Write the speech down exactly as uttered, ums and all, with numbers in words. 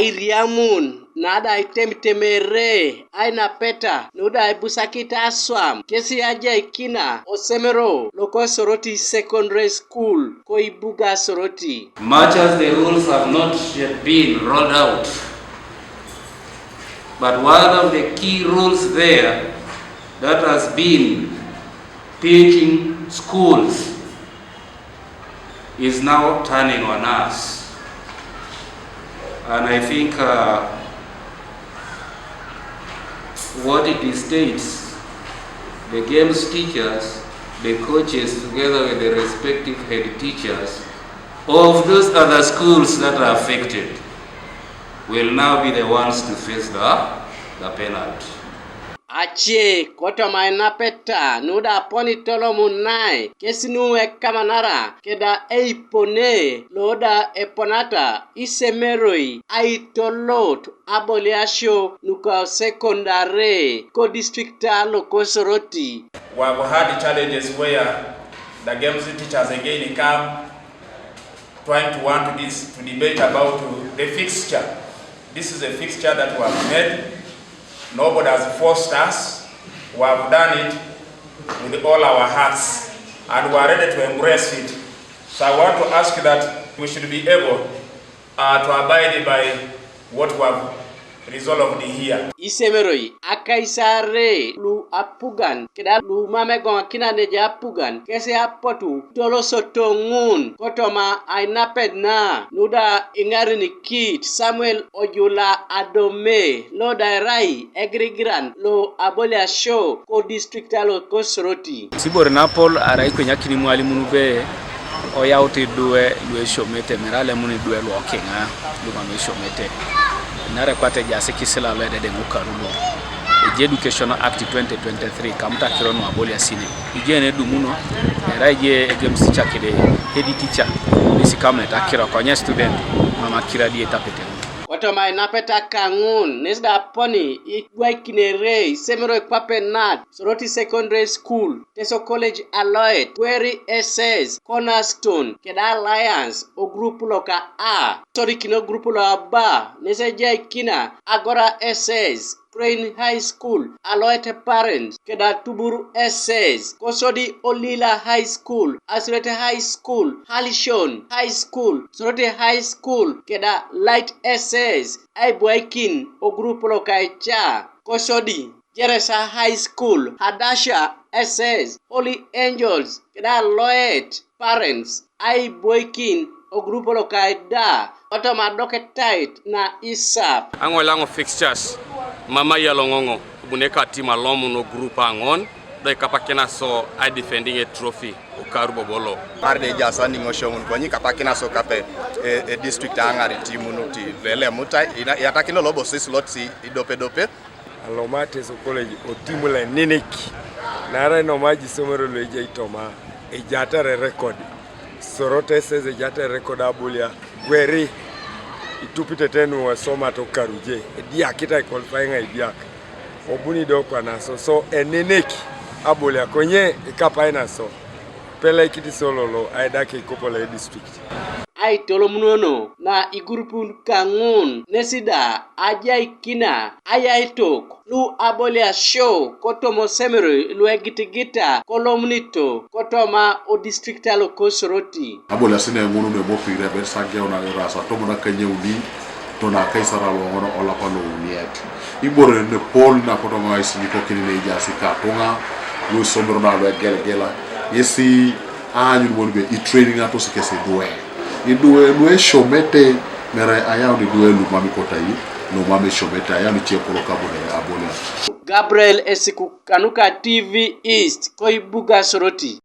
Airiamun na da aitemiteme re ainapeta nu da aibusakit aswam kesi ajaikina osemero loko Soroti Secondary School ko ibuga Soroti. Much as the rules have not yet been rolled out, but one of the key rules there that has been teaching schools is now turning on us. And I think, uh, what it states, the games teachers, the coaches, together with the respective head teachers of those other schools that are affected, will now be the ones to face the, the penalty. Ace kotoma ainapeta nu da aponi tolomunai kesi nu ekamanara keda eipone lo da eponata isemeroi aitolot aboliasio nuka sekondare ko distrikta loko Soroti. We have had challenges where the games teachers again come trying to want to, dis- to debate about the fixture. This is a fixture that we have made. Nobody has forced us. We have done it with all our hearts, and we are ready to embrace it. So I want to ask that we should be able, uh, to abide by what we have resolved here. Isemeroi akaisare lu apugan keda lu mam egoŋakina neja apugan kesi apotu tolosoto ŋun kotoma ainapet na nu da iŋarinikit Samuel Ojula Adome lo da erai egirigiran lo aboliasio ko distrikta loko Soroti. Tibor napol arai kwenyakini mwalimun be oyaut idwe lu esiomete mere alemun idwe lu okiŋa lu mam esiomete. Nare kwat ejaas ikisila lo ededeŋ okaru lo eji Education Act twenty twenty-three kamutakiro nu aboliasine. Ijo ene edumuno, erai je egems teacher kede head teacher, nisi kamunet akiro konye student mam akiro adi etapete ŋun. Kotoma ainapeta kaŋun nes da aponi igwaikinere isemero ikwapenat Soroti Secondary School, Teso College Aloet, Kweri S S, Cornerstone keda Alliance o group loka A. Sodikino group lo aba nes ejaikina Agora S S, Crane High School, Aloete Parents keda Tubur S S, kosodi Olila High School, Asirete High School, Halishon High School, Soroti High School keda Light S S, aibwaikin o group loka eca, kosodi Jeresa High School, Hadasha S S, Holy Angels keda Aloet Parents, aibwaikin o group loka eda kotoma adoketait na isap. Aŋoleaŋo fixtures mama yaloŋoŋo bune ka tim alomun o group aŋon do ikapakina so aidefending a trophy okaru bobolo. Mar de jasa niŋo shomun konyi kapakina so kape e, e district aŋar timun ti lelemutai ina- iyatakino lobosis lotsi idopedope. Alomate so college otimu leninik. Naarai nomaji somero luejai toma ejatare record. Soroti S S ejatare record abolia gweri. Itupitete nu esomata okaruje ediakita ikolifai ŋa idiak. Obuni do kwana so so eninik abolia konye ikapai na so. Peleikit so lolo aidake ikopolo edistrict. Aitolomunono na igurupun kaŋun nesi da ajaikina ayaitok lu aboliasio kotoma osemero lu egitigita kolomunito kotoma odistrikta loko Soroti. Aboliasio na eŋun nu emopire abet sageuna erasa tomon akanyauni tona akaisar aloŋon olapa louniet. Ibore nepol nakotoŋo aisinyikokin neijasi katuŋa lu isomero na lu egelegela ŋesi aanyun bon be itraining atos kesi idwe idwe lu esiomete mere ayaun idwe lu mam ikotai lu mam esiomete ayaun ice kolo kabunere abolia. Gabriel Esiku kanuka T V East koibuga Soroti.